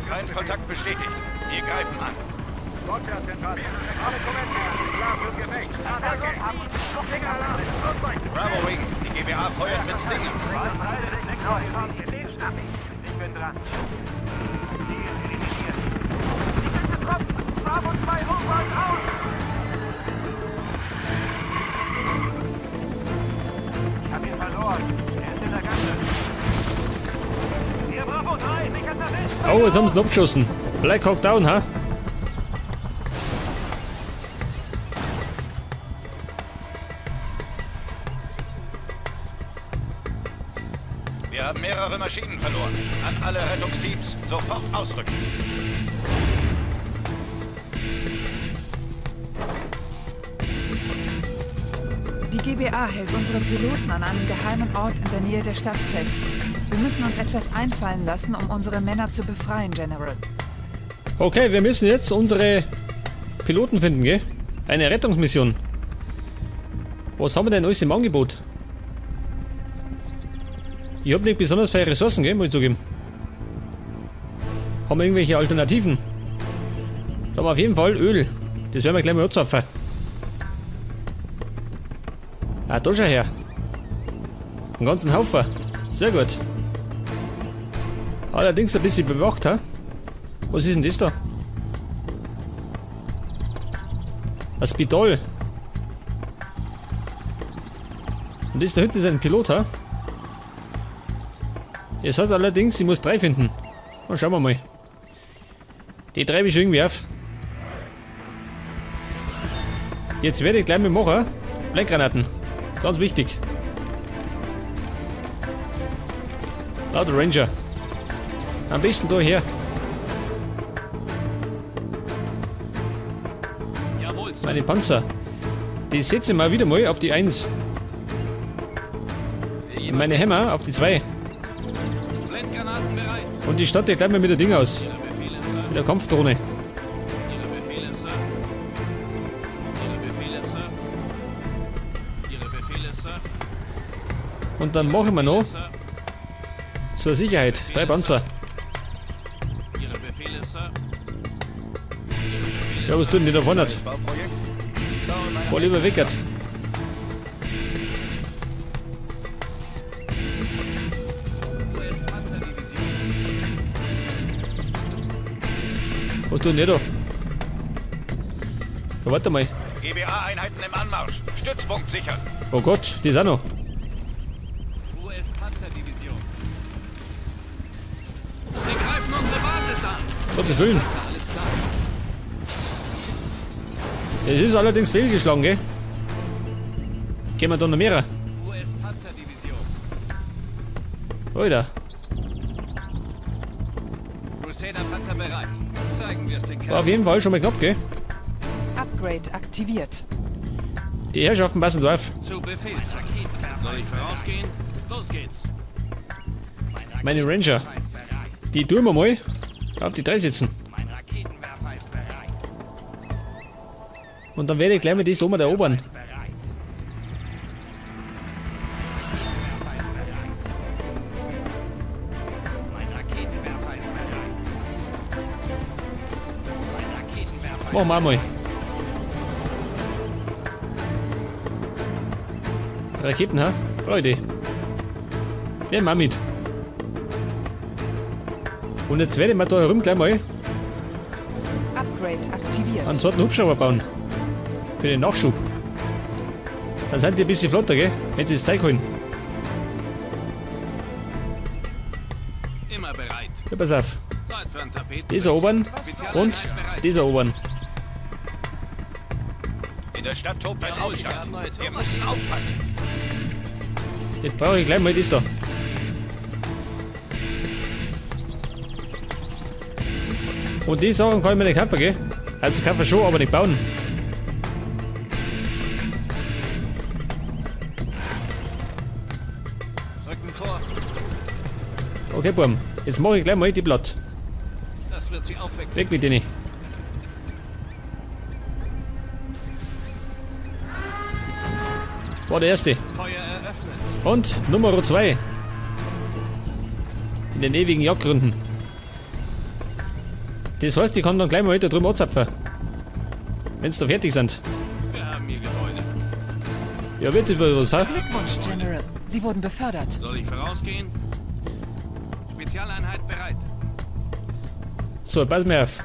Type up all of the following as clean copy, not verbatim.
Feindkontakt bestätigt. Wir greifen an. Bravo Wing, die GBA feuert mit Stinger. Ich bin dran. Ziel eliminiert. Sie sind getroffen! Bravo 2 over und out! Ich hab ihn verloren. Er ist in der Gasse. Hier Bravo 3, sicher zerrissen! Oh, jetzt haben sie ihn abgeschossen. Black Hawk Down, ha? Wir haben mehrere Maschinen verloren. An alle Rettungsteams sofort ausrücken. Die GBA hält unsere Piloten an einem geheimen Ort in der Nähe der Stadt fest. Wir müssen uns etwas einfallen lassen, um unsere Männer zu befreien, General. Okay, wir müssen jetzt unsere Piloten finden, gell? Eine Rettungsmission. Was haben wir denn alles im Angebot? Ich hab nicht besonders viele Ressourcen, gell? Muss ich zugeben. Haben wir irgendwelche Alternativen? Da haben wir auf jeden Fall Öl. Das werden wir gleich mal anzapfen. Ah, da schau her. Einen ganzen Haufen. Sehr gut. Allerdings ein bisschen bewacht, ha? Was ist denn das da? Ein Spital. Und das da hinten ist ein Pilot, ha? Es hat allerdings, ich muss 3 finden. Na, schauen wir mal. Die treibe ich irgendwie auf. Jetzt werde ich gleich mal machen. Blendgranaten. Ganz wichtig. Lauter Ranger. Am besten da her. Jawohl, Sir. Meine Panzer. Die setze ich mal wieder mal auf die 1. Meine Hämmer auf die 2. Blendgranaten bereit. Und die statte ich gleich mal mit der Ding aus. Ihre Befehle, Sir. Mit der Kampfdrohne. Ihre Befehle, Sir. Ihre Befehle, Sir. Ihre Befehle, Sir. Und dann machen wir noch Sir. zur Sicherheit 3 Panzer. Ihre Befehle, Sir. Ja, was tun die da vorne? Bauprojekt. Baue meine Voll überwickert. US-Panzerdivision. Was tun die da? Ja, warte mal. GBA-Einheiten im Anmarsch. Stützpunkt sichern. Oh Gott, die ist auch noch. US-Panzerdivision. Sie greifen unsere Basis an. Gottes Willen. Alles klar. Es ist allerdings fehlgeschlagen, gell? Gehen wir da noch mehr? US-Panzerdivision. Alter. Crusader-Panzer bereit. Zeigen wir es den War Kerl. auf jeden Fall schon mal knapp, gell? Upgrade aktiviert. Die Herrschaften passen drauf. Zu Befehl, Sir. Soll ich vorausgehen? Los geht's. Meine Ranger. Die tun wir mal auf die 3 setzen. Und dann werde ich gleich mal das oben erobern. Machen wir auch mal. Raketen, ha? Brauch ich die. Nehmen wir mit. Und jetzt werde ich mir da herum gleich mal Upgrade aktiviert. einen zweiten Hubschrauber bauen. Für den Nachschub. Dann sind die ein bisschen flotter, gell? Wenn sie das Zeug holen. Immer bereit. Ja, pass auf. Zeit für einen Tapeten. Das erobern und das erobern. In der Stadt tobt ein Jawohl, Aufstand. wir haben neue Wir Truppen. müssen aufpassen. Jetzt brauche ich gleich mal das da. Und die Sachen kann ich mir nicht kaufen, gell? Also kaufen schon, aber nicht bauen. Rücken vor. Okay, Burm. Jetzt mache ich gleich mal die Blatt. Das wird sie aufwecken. Weg mit denen. War der erste. Feuer eröffnet. Und Nummer 2. In den ewigen Jagdgründen. Das heißt, ich kann dann gleich mal da drüben anzapfen. Wenn's da fertig sind. Wir haben Ihr Gebäude. Ja, wird das was, ha? Glückwunsch, General. Sie wurden befördert. Soll ich vorausgehen? Spezialeinheit bereit. So, pass mir auf.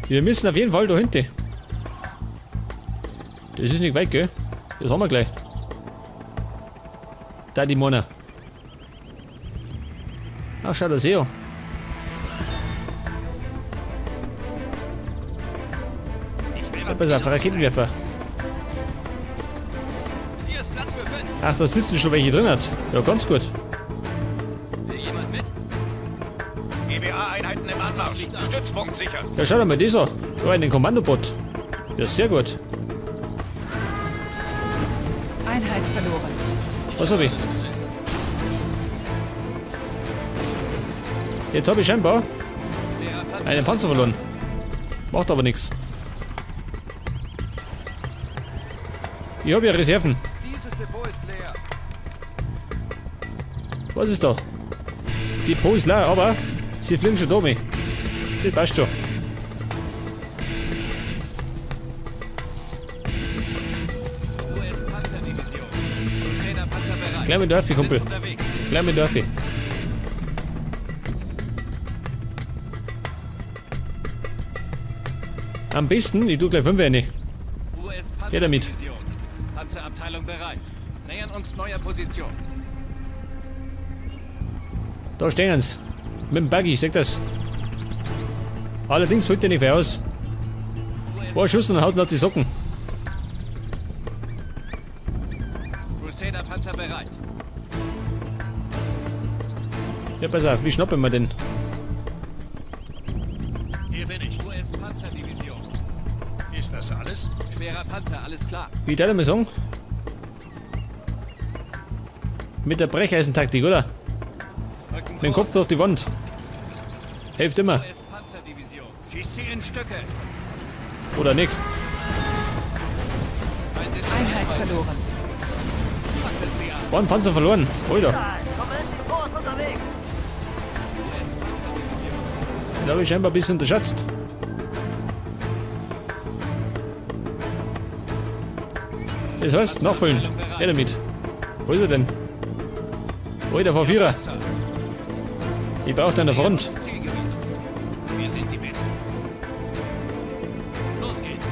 Wir müssen auf jeden Fall da hinten. Das ist nicht weit, gell? Das haben wir gleich. Da die Mona. Ach, schau, das hier. Ja, pass auf, Raketenwerfer. Hier ist Platz für 5. Ach, da sitzen schon welche drin. Hat. Ja, ganz gut. Will jemand mit? GBA-Einheiten im Anmarsch. Stützpunkt sichern. Ja, schau dir mal das an. Da in den Kommandobot. Ja, sehr gut. Einheit verloren. Was hab ich? Jetzt hab ich scheinbar einen Panzer verloren. Macht aber nichts. Ich hab ja Reserven. Dieses Depot ist leer. Was ist da? Das Depot ist leer, aber sie fliegen schon da mit. Das passt schon. US-Panzerdivision. Crusader-Panzer bereit. Gleich mit Dörfi, Kumpel. Sind unterwegs. Gleich mit Dörfi. Am besten, ich tu gleich 5 rein. US-Panzerdivision. damit. Panzerabteilung bereit. Nähern uns neuer Position. Da stehen sie. Mit dem Buggy, seht das. Allerdings holt der nicht viel aus. Ein Schuss und haut noch die Socken. Crusader-Panzer bereit. Ja, pass auf, wie schnappen wir den? Hier bin ich. US-Panzerdivision. Ist das alles? Schwerer Panzer, alles klar. Wie darf ich mal sagen? Mit der Brecheisentaktik, oder? Rücken Mit dem vor. Kopf durch die Wand. Hilft immer. US-Panzerdivision. Schießt sie in Stücke. Oder nicht? Feind ist Einheit Reichweite. verloren. Fackelt sie ab. Ein Panzer verloren. Alter. Unterwegs. US-Panzerdivision. Den habe ich scheinbar ein bisschen unterschätzt. Das heißt, nachfüllen. Her damit. Wo ist er denn? Alter, V4er. Ich brauche den an der Front. Das Zielgebiet. Wir sind die Besten. Los geht's.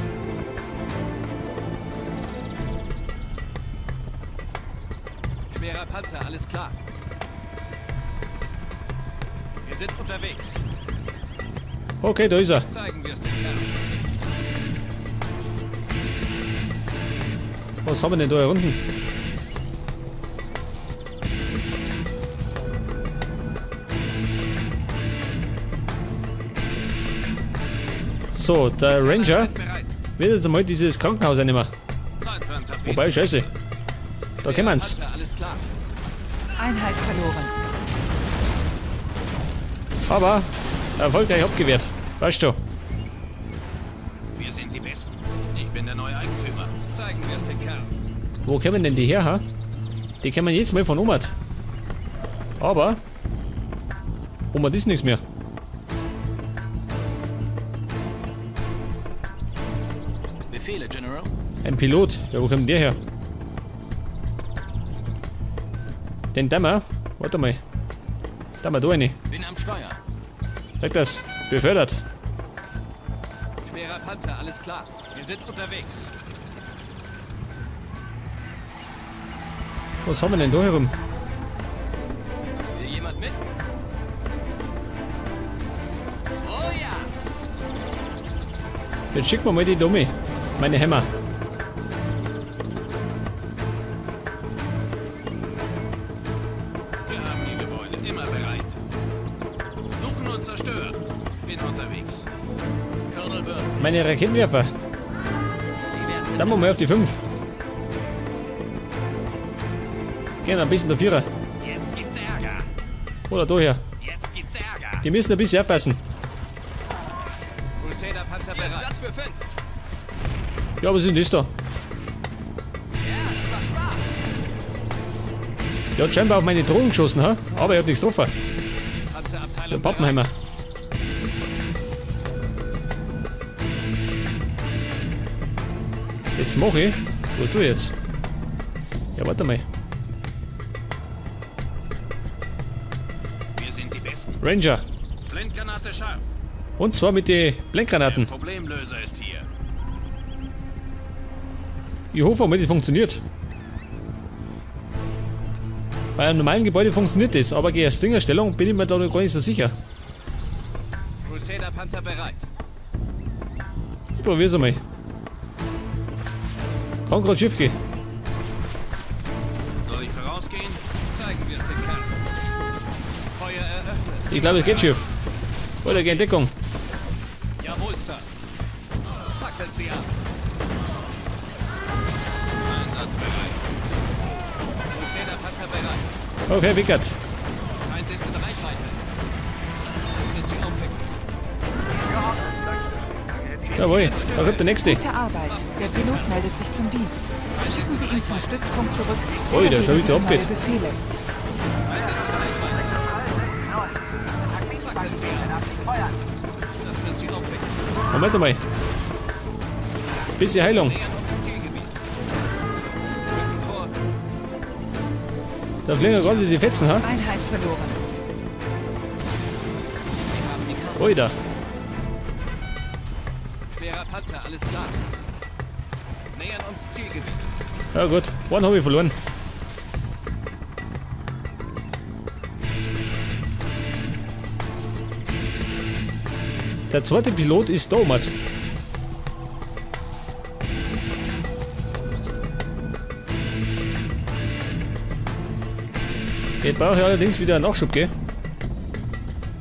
Schwerer Panzer, alles klar. Wir sind unterwegs. Okay, da ist er. Zeigen wir es dem Kerl. Was haben wir denn da hier unten? So, der Ranger Bereit. wird jetzt einmal dieses Krankenhaus einnehmen. Zeit für ein Tapet. Wobei, scheiße. Da kommen sie. Panzer, alles klar. Einheit verloren. Aber erfolgreich abgewehrt. Weißt du. Wir sind die Besten. Ich bin der neue Eigentümer. Zeigen wir es dem Kerl. Wo kommen denn die her, ha? Die kommen jetzt mal von Omad. Aber Omad ist nichts mehr. Befehle, General. Ein Pilot. Ja, wo kommt denn der her? Den Dämmer. Warte mal. Dämmer, da rein. Bin am Steuer. Sag das. Befördert. Schwerer Panzer, alles klar. Wir sind unterwegs. Was haben wir denn da herum? Will jemand mit? Oh ja! Jetzt schicken wir mal die Dumme. Meine Hämmer. Wir haben die Gebäude immer bereit. Suchen und zerstören. Bin unterwegs. Colonel Burton. Meine Raketenwerfer. Dann mal auf die 5. Gehen ein bisschen der Vierer. Jetzt gibt's Ärger. Oder da her. Jetzt gibt's Ärger. Die müssen ein bisschen aufpassen. Crusader Panzer bereit. Hier ist Platz für 5. Ja, was ist denn das da? Ja, das macht Spaß. Der hat scheinbar auf meine Drohnen geschossen, ha? Aber er hat nichts getroffen. Panzerabteilung Der Pappenheimer. Jetzt mache ich. Was tu ich jetzt? Ja, warte mal. Wir sind die Besten. Ranger. Blendgranate scharf. Und zwar mit den Der Blendgranaten. Problemlöser ist hier. Ich hoffe mal, das funktioniert. Bei einem normalen Gebäude funktioniert das, aber gegen Stingerstellung bin ich mir da noch gar nicht so sicher. Crusader-Panzer bereit. Ich probier's einmal. Kann grad schief gehen. Soll ich vorausgehen? Zeigen wir es den Kerl. Feuer eröffnet. Ich glaube, es geht schief. Oder geh in Deckung. Jawohl, Sir. Fackelt sie ab. Einsatzbereit. Crusader-Panzer bereit. Okay, Wickert. Feind ist in Reichweite. Das wird sie aufwecken. Jawohl, da kommt der nächste. Gute Arbeit. Der Pilot meldet sich zum Dienst. Schicken Sie ihn zum Stützpunkt zurück. Ui, der oder schau, wie geben der Sie ihm abgeht. neue Befehle. Fackelt sie ab. Das wird sie aufwecken. Moment einmal. Bisschen Heilung. Nähern uns Zielgebiet. Rücken vor. Da fliegen ja gerade die Fetzen, ha? Einheit verloren. Sie haben die Karte. Ui, da. Schwerer Panzer, alles klar. Nähern uns Zielgebiet. Ja gut, einen habe ich verloren. Der zweite Pilot ist da, Matt. Jetzt brauche ich allerdings wieder einen Nachschub, gell?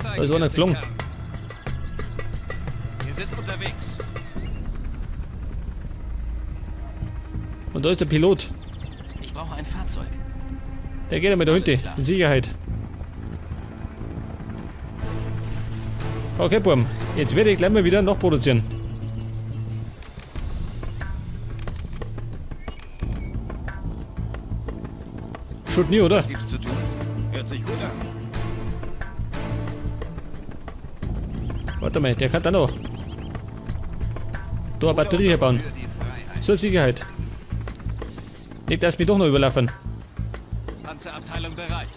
Zeigen Da ist einer wir es den geflogen. Kerl. Wir sind unterwegs. Und da ist der Pilot. Ich brauche ein Fahrzeug. Der geht einmal da hinten, in Sicherheit. Okay, Burm. Jetzt werde ich gleich mal wieder nachproduzieren. Schaut nie, oder? Was gibt's zu tun? Hört sich gut an. Warte mal, der kann da noch. Da eine Batterie hier bauen. Für die Freiheit. Zur Sicherheit. Nicht, dass mich doch noch überlaufen. Panzerabteilung bereit.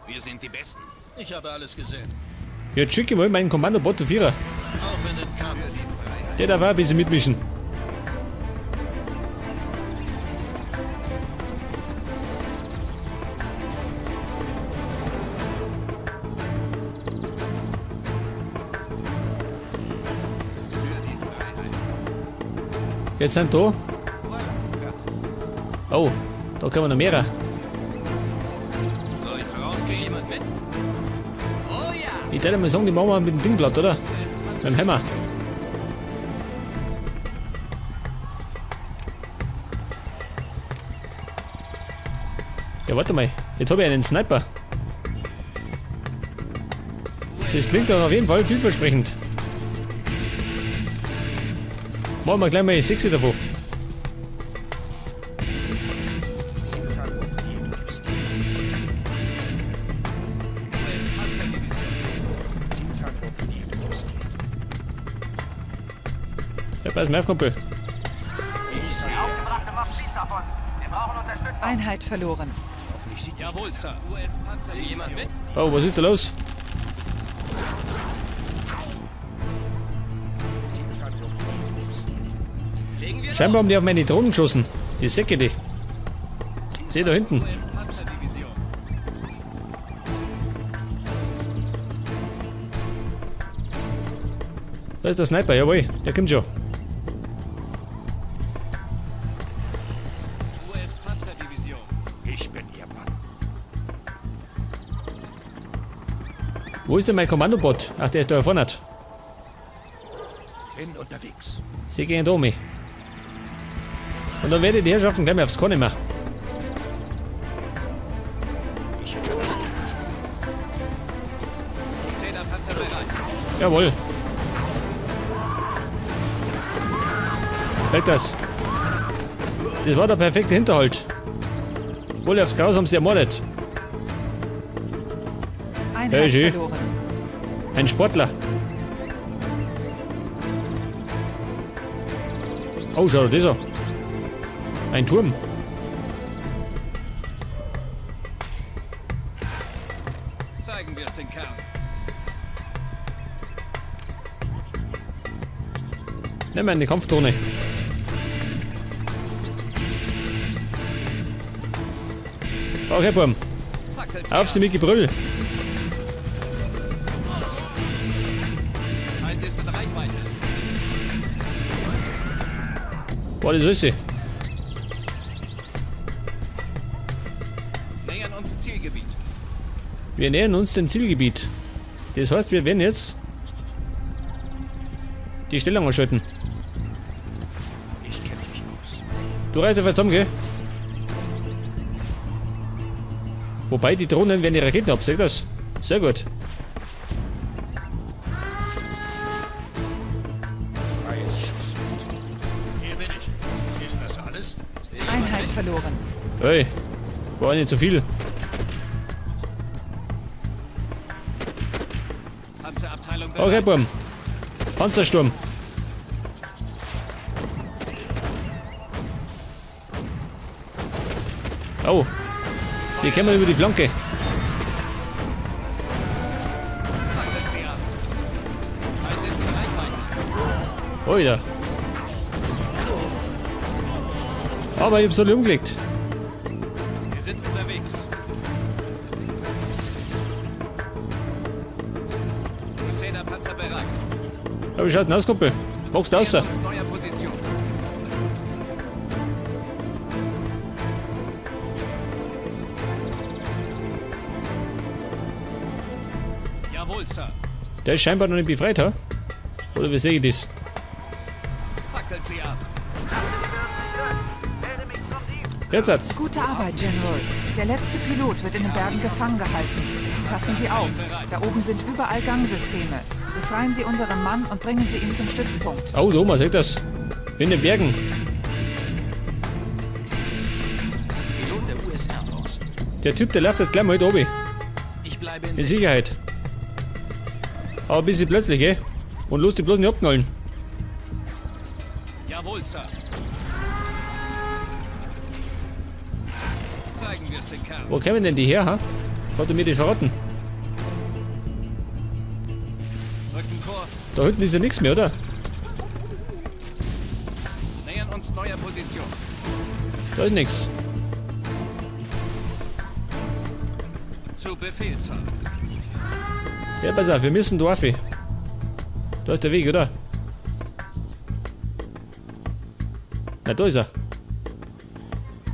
Wir sind die Besten. Ich habe alles gesehen. Jetzt schicke ich mal meinen Kommandobot zu Vierer. Auf in den Kampf. Der darf auch ein bisschen mitmischen. Für die Freiheit. Jetzt sind da. Oh, da kommen noch mehrere. Soll ich vorausgehen? Jemand mit? Oh ja! Ich würde mal sagen, die machen wir mit dem Ding platt, oder? Mit dem Hammer. Ja, warte mal. Jetzt habe ich einen Sniper. Das klingt doch auf jeden Fall vielversprechend. Machen wir gleich mal 6 davon. US-Panzerdivision. Ja, pass mal auf, Kumpel. Die aufgebrachte Mob schießt auf uns. Wir brauchen Unterstützung. Einheit verloren. Jawohl, Sir. US-Panzerdivision. Jemand mit? Oh, was ist da los? Legen wir Scheinbar haben die auf meine Drohnen geschossen. Die Säcke, die. Seh da hinten. US-Panzerdivision. Da ist der Sniper, jawohl. Der kommt schon. US-Panzerdivision. Ich bin Ihr Mann. Wo ist denn mein Kommandobot? Ach, der ist da vorne. Bin unterwegs. Sie gehen da um mich. Und dann werde ich die Herrschaften gleich mal aufs Korn nehmen. Ich hinterlasse Crusader-Panzer bereit. Jawohl. Weg das. Das war der perfekte Hinterhalt. Wohl aufs Graus haben sie ermordet. Einheit Hey, schön. verloren. Ein Sportler. Oh, schau dir das an. Ein Turm. Zeigen wir es den Kerl. Nimm eine Kampfdrohne. Okay, Burm. Fackelt sie Auf sie ab. mit Gebrüll. Feind ist in Reichweite. Boah, das ist sie. Nähern uns Zielgebiet. Wir nähern uns dem Zielgebiet. Das heißt, wir werden jetzt die Stellung ausschalten. Ich kenne mich aus. Du reißt einfach zusammen, gell? Wobei, die Drohnen werden die Raketen ab, seht ihr das? Sehr gut. Freies Schussfeld. Hier bin ich. Ist das alles? Einheit verloren. Hey, war nicht zu viel. Panzerabteilung bereit. Okay, Burm. Panzersturm. Oh. Sie kommen über die Flanke. Fackelt sie ab. Feind ist in Reichweite. Oida. Aber ich hab's alle umgelegt. Wir sind unterwegs. Crusader Panzer bereit. Ja, wie schaut denn aus, Kumpel? Machst du raus? Nähern uns neuer Position. Jawohl, Sir. Der ist scheinbar noch nicht befreit, ha? Oder wie sehe ich das? Fackelt sie ab. Melde mich zum Dienst. Jetzt hat's. Gute Arbeit, General. Der letzte Pilot wird in den Bergen gefangen gehalten. Passen Sie auf. Da oben sind überall Gangsysteme. Befreien Sie unseren Mann und bringen Sie ihn zum Stützpunkt. Oh, da oben, seht das? In den Bergen. Pilot der US Air Force. Der Typ, der läuft jetzt gleich mal heute oben. Ich bleibe in In Sicherheit. Aber ein bisschen plötzlich, gell? Und los, die bloß nicht abknallen. Jawohl, Sir. Zeigen wir es den Kerl. Wo kämen denn die her, ha? Hat er mir das verraten? Rücken vor. Da hinten ist ja nichts mehr, oder? Nähern uns neuer Position. Da ist nichts. Zu Befehl, Sir. Ja, pass auf, wir müssen da rauf. Da ist der Weg, oder? Na, da ist er.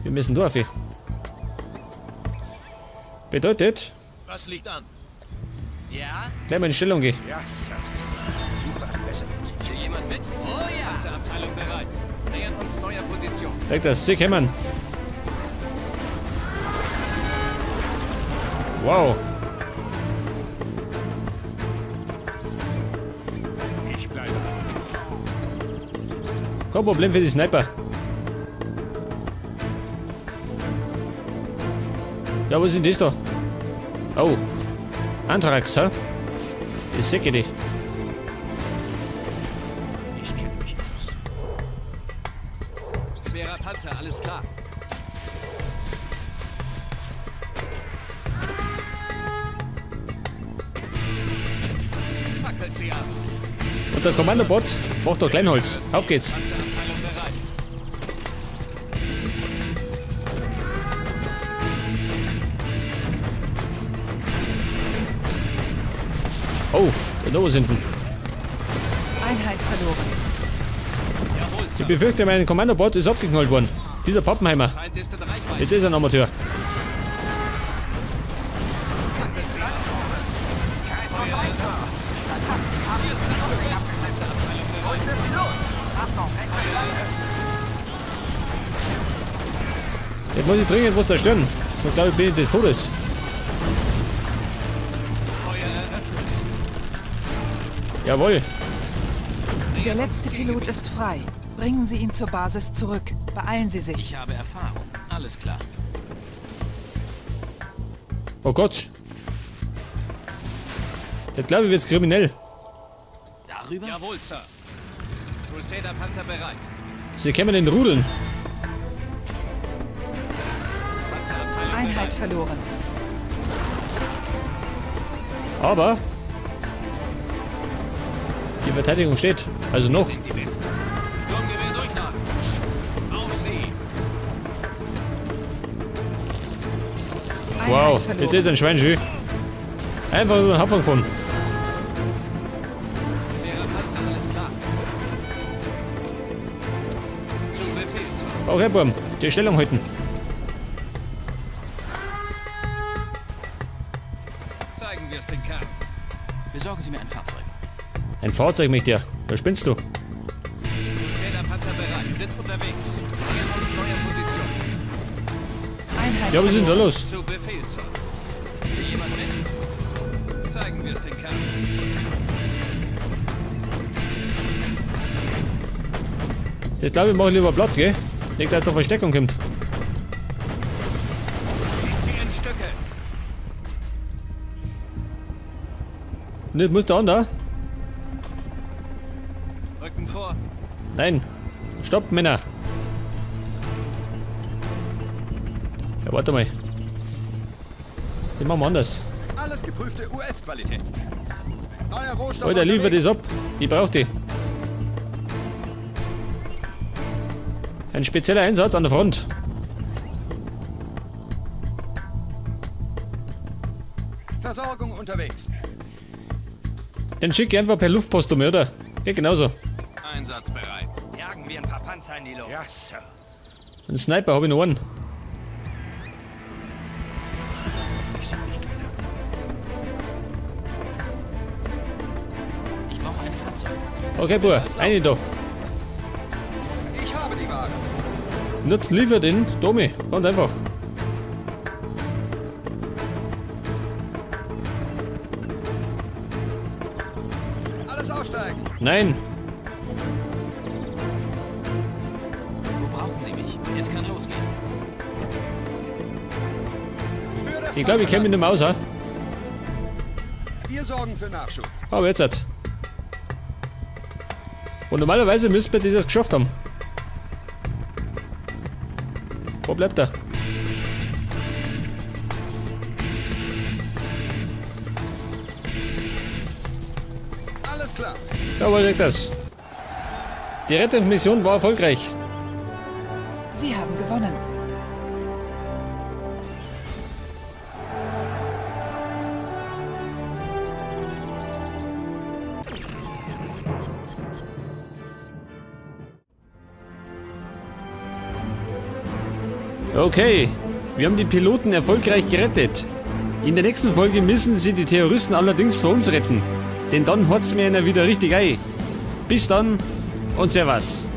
Wir müssen da rauf. Bedeutet, Was liegt an? Ja? gleich mal in Stellung gehen. Ja, Sir. Suche eine bessere Position. Will jemand mit? Oh ja! Panzerabteilung bereit. Nähern uns neuer Position. Sag das, sie kommen. Wow. Ich bleibe. Kein Problem für die Sniper. Ja, was ist denn das da? Oh. Anthrax, hä? Ich sehe die. Ich kenne mich aus. Schwerer Panzer, alles klar. Fackelt sie ab. Und der Kommandobot macht da Kleinholz. Auf geht's. Panzerabteilung bereit. Oh, der Novus hinten. Einheit verloren. Jawohl, Ich Sir. befürchte, mein Kommandobot ist abgeknallt worden. Dieser Pappenheimer. Feind ist in Reichweite. Das ist ein Amateur. Fackelt sie ab. Feuer. Hier ist Platz für mehr. Panzerabteilung bereit. Jetzt muss ich dringend was zerstören. Sonst glaube ich, bin ich des Todes. Feuer eröffnet. Jawohl. Der letzte Pilot ist frei. Bringen Sie ihn zur Basis zurück. Beeilen Sie sich. Ich habe Erfahrung. Alles klar. Oh Gott. Jetzt glaube ich, wird's kriminell. Darüber? Jawohl, Sir. Crusader Panzer bereit. Sie kämen in Rudeln. Panzerabteilung Einheit bereit. verloren. Aber die Verteidigung steht. Also noch. Sind die Besten. Sturmgewehr durchladen. Auf sie. Einheit Wow, verloren. jetzt ist ein Schwein schön. Einfach über den Haufen gefahren. Schwerer Panzer, alles klar. Zu Befehl, Sir. Okay, Burm, die Stellung halten. Zeigen wir es den Kerl. Besorgen Sie mir ein Fahrzeug. Ein Fahrzeug möchte er. Da spinnst du. Crusader Panzer bereit. Sind unterwegs. Nähern uns neuer Position. Einheit Ja, was ist denn da verloren. los? Zu Befehl, Sir. Will jemand mit? Zeigen wir es den Kerl. Das glaube ich mache ich lieber platt, gell? Nicht, dass da Versteckung kommt. Schießt sie in Stücke. Und jetzt muss der andere. Rücken vor. Nein. Stopp, Männer. Ja, warte mal. Den machen wir anders. Alles geprüfte US-Qualität. Neuer Rohstoff. Alter, liefer unterwegs. das ab. Ich brauch die. Ein spezieller Einsatz an der Front. Versorgung unterwegs. Den schick ich einfach per Luftpost um, oder? Geht genauso. Einsatzbereit. Jagen wir ein paar Panzer in die Luft. Ja, Sir. Einen Sniper habe ich noch einen. Hoffentlich sieht mich keiner. Ich brauche ein Fahrzeug. Okay, Bub, eine da. Ich habe die Ware. Nutz liefer den Domi. Ganz einfach. Alles aussteigen. Nein. Wo brauchen Sie mich? Es kann losgehen. Für das Ich glaube, ich kenne mich nicht mehr aus, ha? Wir sorgen für Nachschub. Aber jetzt halt. Und normalerweise müssten wir das jetzt geschafft haben. Wo bleibt er? Alles klar. Jawohl, direkt das. Die Rettungsmission war erfolgreich. Sie haben gewonnen. Okay, wir haben die Piloten erfolgreich gerettet. In der nächsten Folge müssen sie die Terroristen allerdings vor uns retten. Denn dann hat's mir einer wieder richtig ein. Bis dann und Servus.